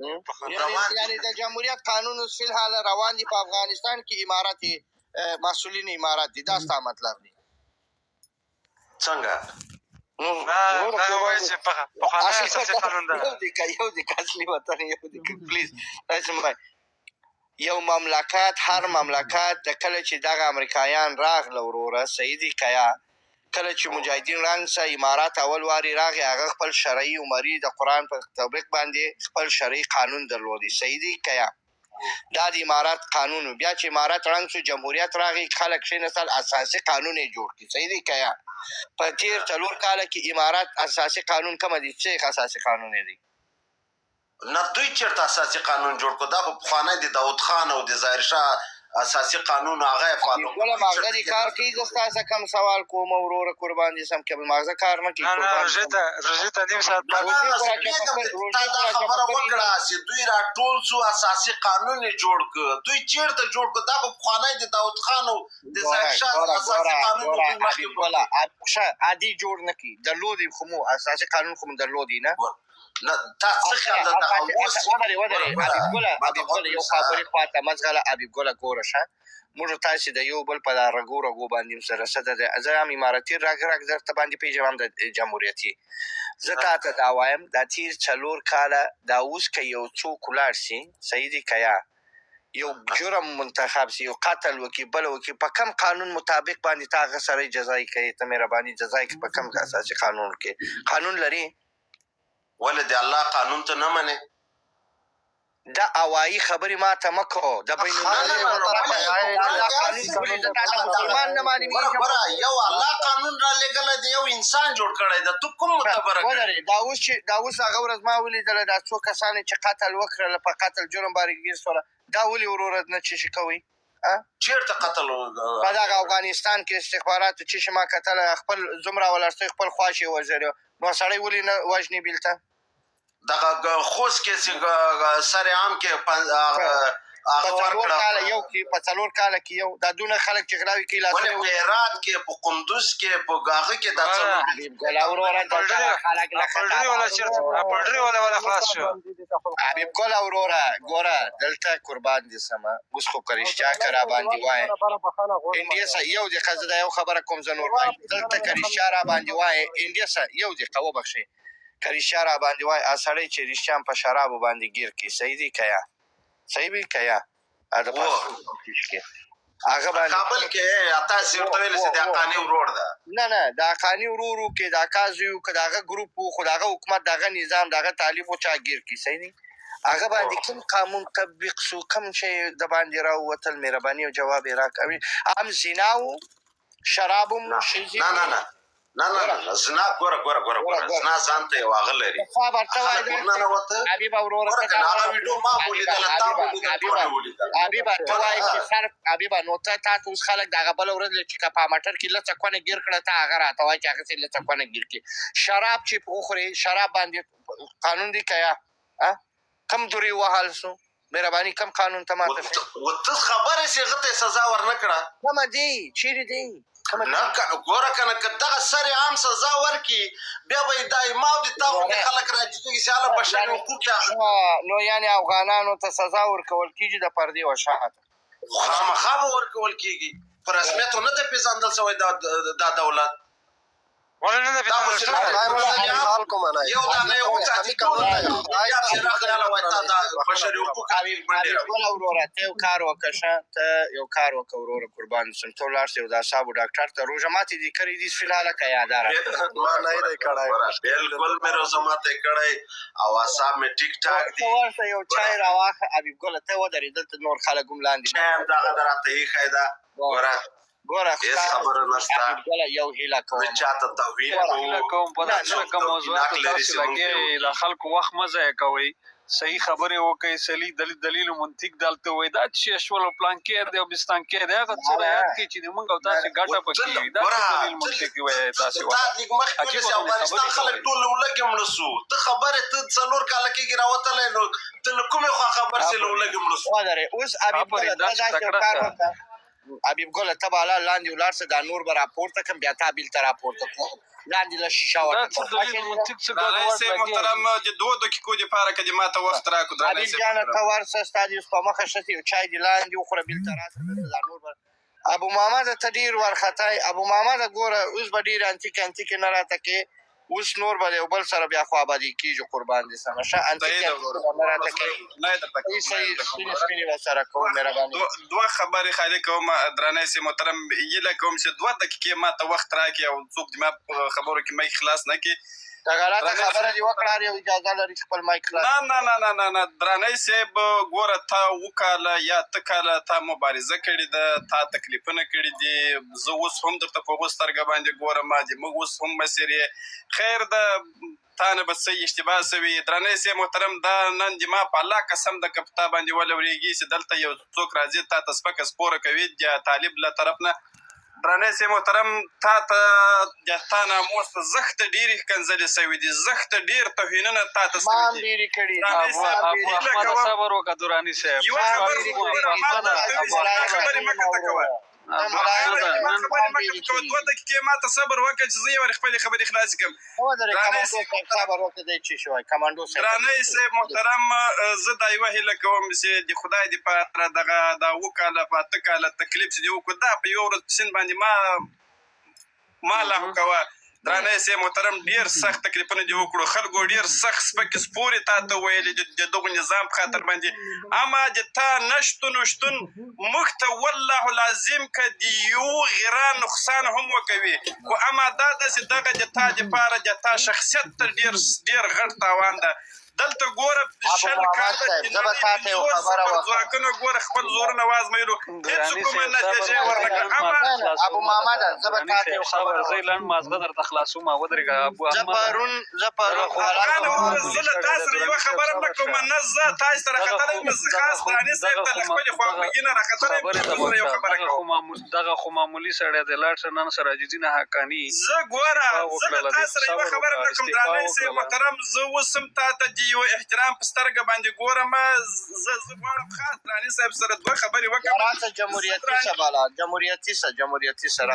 یعنی روان دي. یعنی د جمهوریت قانون اوس فی الحال روان دي په افغانستان کې، امارت مسؤلین امارت دي، دا ستا مطلب دی؟ څنګه؟ نو نه وروره دا قربان وایي دي. چې پخوانی اصلي اساسي وطن قانون ده. یو دی که یو دی که اصلي وطن یو دی که پلیز تاسو مه یو مملکت، هر مملکت د کله چې دغه امریکایان راغله وروره، صحیح دی که یا؟ کله چې مجاهدین رنګ سه امارات اول واري راغی، هغه خپل شرعي عمري د قرآن په تطبیق باندې خپل شرعي قانون درلودی، صحیح دی که یا؟ دا د امارات قانون و. بیا چې امارت ړنګ شو، جمهوریت راغی، خلک کښېناستل، اساسي قانون یې جوړ کړ، صحیح دی که یا؟ په تېر 4 کاله کې امارات اساسي قانون کومه دی؟ څه اساسي قانون یې دی؟ نه، دوی چېرته اساسي قانون جوړ کړ؟ دا خو پخوانی د داود خان او د ظاهر شاه اساسي قانون هغه یې فالو کړ. ګوله دوی ماغزه چېرته دې کار کوي؟ زه ستا څخه کم سوال کوم وروره، قربان دې سم، که ماغزه کار نه کوي نه نه، قربان دې روژې سم. ته روژې ته نیم ساعت نه پاتې نه روژې نه، خو زه را چپه پوهېږم کړې، چې روژې تا خو دا را چپه خبره کړې وکړه نه. چې دوی راټول سو، اساسي قانون یې جوړ کړ. دوی چېرته جوړ کړ؟ دا خو پخوانی د داود خان او د ګوره ظاهر شاه ګوره اساسي ګوره قانون ګوره دوی مخکې حبیب جوړ ګله کړ. ښه عادي جوړ نه کړي، درلودی خو مو اساسي قانون خو مو درلودی نه؟ نه، تا څه خیال ده دغه اساسي اوس؟ ودرې ګوره ودرې ګوره، حبیب ګله ما ته حبیب غوږ ګله، یو ونیسه. خبرې خواته مه ځغله. حبیب ګله ګوره ښه، موږ تاسې د یو بل په دا رګو رګو باندې هم سره څه ده. زه هم امارتي رګ رګ درته باندې پېژنم، هم د جمهوریتي. زه تا ته دا وایم، دا تېر 4 کاله دا اوس که یو څوک ولاړ سي، صحیح دی که یا؟ یو جرم منتخب سي، یو قتل وکړي، بل وکړي، په کم قانون مطابق باندې تا هغه سړی جزای کوي؟ ته مهرباني جزای کوي په کم اساسي قانون کې؟ قانون لري؟ ولې د الله قانون ته نه منې؟ دا هوایي خبرې ما ته مه کوه، د بین نه نه الملل نه له نه، طرفه ولې د الله ولې قانون هسې ولې زه تا ته دغه دغه مسلمان نه ګوره معلومیږم؟ ګوره، یو الله قانون را لېږلی دی، یو انسان جوړ کړی دی، ته کوم متبره کړې؟ ودرې، دا اوس چې دا اوس هغه ورځ ما ولیدله، دا څو کسان چې قتل وکړل، په قتل جرم باندې ګیر سوله، دا ولې وروره نه چې شي کوي؟ چېرته قتل؟ په دغه افغانستان کې استخباراتو چې شي ما کتله، خپل زومره ولاړ، خپل خواښې وژلی، نو سړی ولې نه وژني بیلته؟ دغه خوست کې چې سر عام کې هغه په 4 ورکړه. کاله یو کې، په 4 کاله کې یو دا دونه خلک چې غلاوي کوي ولې لاسونه په هرات کې، په قندوز کې، په هغه کې دا څلور حبیب ګله وروره، دغه خلک له پلډري والا چېرته؟ پلډري والا والا خلاص شو. حبیب ګله وروره ګوره، دلته قربان دې سمه، اوس خو که رښتیا که را باندې وایې انډیا سه، یو دقیقه، زه دا یو خبره کوم، زه نور وایم. دلته که رښتیا را باندې وایې انډیا سه، یو دقیقه وبخښئ، که رښتیا را باندې وایې، هغه سړی چې رښتیا هم په شرابو باندې ګیر کړي، صحیح دی که یا؟ صحیح وي که یا؟ د کې هغه باندې کابل کې تاسې ورته ویل چې د حقاني ورور ده. نه نه، د حقاني ورور و که د اکا زوی و که د هغه ګروپ و، خو د هغه حکومت، د هغه نظام، د هغه طالب و چا ګیر کړي، صحیح دی؟ هغه باندې کوم قانون تطبیق سو؟ کوم شی د باندې راووتل؟ مهرباني او جواب یې راکوي. هم زنا و، شراب هم نه ښځې نه نه نه نه نه نه نه، زنا ګوره ګوره ګوره ګوره، زنا ځان ته یو هغه لري. ورته وایي خلک ورننوته. حبیبه وروره، ګوره ته که نه، دا هغه ویډیو ما ولیدله، تا ولیدله، ټول یې ولیدله. حبیبه ته وایې چې صرف حبیبه، نو ته تا ته اوس خلک د هغه بله ورځ چې که په موټر کې لڅه کونه ګیر کړه، ته هغه راته وایې چې هغسې لڅه کونه ګیر کړي، شراب چې وخورې، شراب باندې قانون دی که یا؟ کم درې وهل سو؟ مهرباني کم قانون ته ماته ښیې؟ و ته خبرې سي هغه ته یې سزا ورنه کړه. کومه دی؟ چیرې دی؟ کومه نه که ګوره که نه، که دغه سر عام سزا ورکړي، بیا به یې دا ما او د تا غوندې خلک راټیټېږي چې هله بشري حقوق یې نو یعنی افغانانو ته سزا ورکول کېږي د پردې و شاته؟ خامخا به ورکول کېږي. په رسمیت نه دی پېژندل سوی دا دولت. ولې نه ده دا خو پېژندل چې شوی؟ یو دانه یې وکړه چې ټول بیا پسې راغلی، هله وایي تا دا بشري حقوق منډې راوړي. ګله وروره، ته یو کار وکړه ښه، ته یو کار وکړه وروره، قربان شم، ته ولاړ شه یو د اعصابو ډاکټر ته. روژه ماتې دې کړې دي فی الحال که یاده راکړه؟ ما نه دی کړی. بالکل مې روژه ماتې کړی او اعصاب مې ټیک ټاک ته دي. ورشه یو چای راواخه. حبیب ګله ته ودرې دلته، نور خلک هم لاندې. چای هم دغه د راته ایښی ده. ګوره ګوره هېڅ خبره نشته. حبیب ګله یو هیله کوم. نه چاته توهین هیله کوو، کوم په نه داسې څوک رقم توهین موضوعاتو حق لري تاسو چې موږ لګیا پرې یئ، وکړو. له خلکو وخت مه ضایع کوئ، صحیح خبرې وکړئ، صحیح دلیل دلیل او منطق دلته وایي. دا چې شول او پلانکی دی او بستانکی دی، هغه څه نه رعایت کړئ چې د موږ او تاسو ګټه و پکې ته وي. دا ګوره څه دلیل ته منطق وایي تاسو؟ تا لږ مخکې ویل عجیبه چې غوندې افغانستان خبرې خلک کوئ. ټول له ولږې مړه سو. ته خبرې، ته 4 کاله کېږي راوتلی، نو ته له کومې خوا خبر سې له آفرین ولږې مړه سو؟ ودرې اوس حبیب ګله، آفرین، ته داسې داسې یو تکړه کار شه. وکړه. حبیب ګله، ته بالا لاندې ولاړ سه، دا نور به راپورته کم، بیا تا بیلته راپورته کوم. لاندې له شیشه دا ورته څه دلیل منطق څه دراني ګډوډ صاحب لګیا محترم، د 2 دقیقو دپاره که دې ما ته وخت راکړو، دراني حبیب صاحب جانه، محترم. ته ورسه، ستا دې اوس په مخه ښه سي، یو چای دې لاندې وخوره، بیلته راسه دلته. دا نور به ابو محمد، ته ډیر وارخطا یې. ابو محمد، ګوره، اوس به ډیر انتیک انتیک نه راته کې. اوس نور به یو بل سره بیا خوابدي کیږي. قربان دې سم شه، انتیک صحیح ده انتیک وروره. به نه راته کې. نه یې درته کوم، صحیح نه یې صحیح، درته کوم سپینې وروره. سپینې به سره کوو. مهرباني. دوه خبرې خالي کوم درانه سي محترم، هیله کوم چې 2 دقیقې ما ته وخت راکړي او څوک دې ما په خبرو کې مایک خلاص نه کړي. که غلطه درانه خبره دې وکړه، هر یو اجازه لري چې خپل مایک خلاص نه نه نه نه نه نه، درانه صاحب، ګوره، تا وکاله یا ته کاله تا مبارزه کړې ده، تا تکلیفونه کړي دي. زه اوس هم درته په هغو سترګه باندې ګورم، دې موږ اوس هم مسیر یې. خیر ده، تا نه به څه اشتباه سوي. درانه صاحب محترم، دا نن دې ما په الله قسم ده که په تا باندې ولورېږي چې دلته یو څوک راځي تا ته سپکه سپوره کوي د طالب له طرف نه. درانه صاحب محترم، تا ته د تا ناموس ته زښته ډېرې ښکنځلې سوي دي، زښته ډېر توهینونه تا ته ما سوي هم دي. ډېرې کړې دي. درانه ابو صاحب، ما هم ابو ډېرې هیله احمد، کوم صبر وکړه دراني صاحب، یوه ما صبر خبره ډېرې کوم. وروره، ابو کړې دي. ما احمد، درته ابو ویل چې دا احمد، خبرې مه کته کوه. ته ابو ملایم احمد، ما ما نن خبرې هم مه ډېرې کته کوه. کړې دوه دي. دقیقې ما ته صبر وکړه چې زه یو وارې خپلې خبرې خلاصې کړم. ودرې درانه کمانډو صاحب صاحب، محترم، صبر وکړه، دی چې شوی کمانډو صاحب. درانه صاحب محترم، زه دا یوه هیله کوم چې د خدای دپاره دغه دا 7 کاله په 8 کاله تکلیف چې دې وکړو، دا په یوه ورځ په سیند باندې ما لاهو کوه. درانه صاحب محترم، ډیر سخت تکلیفونه دې وکړو، خلکو ډیر سخت سپکې سپورې تا ته ویلې د دغه نظام په خاطر باندې. اما د تا نشتون او شتون موږ ته والله العظیم که د یو غیران نقصان هم وکوي، خو اما دا داسې دغه د تا دپاره د تا شخصیت ته ډیر ډیر غټ تاوان ده. دلته ګوره، ابو 20 محمد کاله صاحب، د زه به نړۍ تا ته یو 50 خبره وکړم. زبرځواکونو ګوره خپل زورونه وازمایلو، هېڅ دراني کومه صاحب، صبر نتیجه یې وکړه، ورنه زه کړه. لنډ اما مازغه نه نه، ابو خلاصوم محمد، درته. زه به دراني تا ته صاحب یو صبر، خبره زه وکړم. لنډ مازغه درته خلاصوم، ودرېږه ابو زه احمد. پرون زه دغه پرون خو غلط افغان دغه خو وروره، معمولي زه له سړی تا دی. سره یوه دراني صاحب خبره هم نه صبر کوم، شه. نه زه تاسو سره دغه ختلی خو یم، زه دغه خاص خو دراني صاحب دغه ته خو له خپلې دغه خواخوږي نه راختلی یم، خبرې ته زه سره یو غوږ شه. خبره دغه خو کوم. معمول دغه خو معمولي سړی دی. لاړ شه، نن سراج الدین حقاني زه ګوره، استعفا زه له وکړله تا دی. سره یوه صبر خبره وکړه، نه کوم. استعفا درانه صاحب وکړله. محترم، زه اوس هم تا ته د یو احترام په سترګه باندې ګورم. زه غواړم خاص دراني صاحب سره دوه خبرې وکړم. راته زه جمهوریتي دراني سه، بالا جمهوریتي سه، جمهوریتي سه.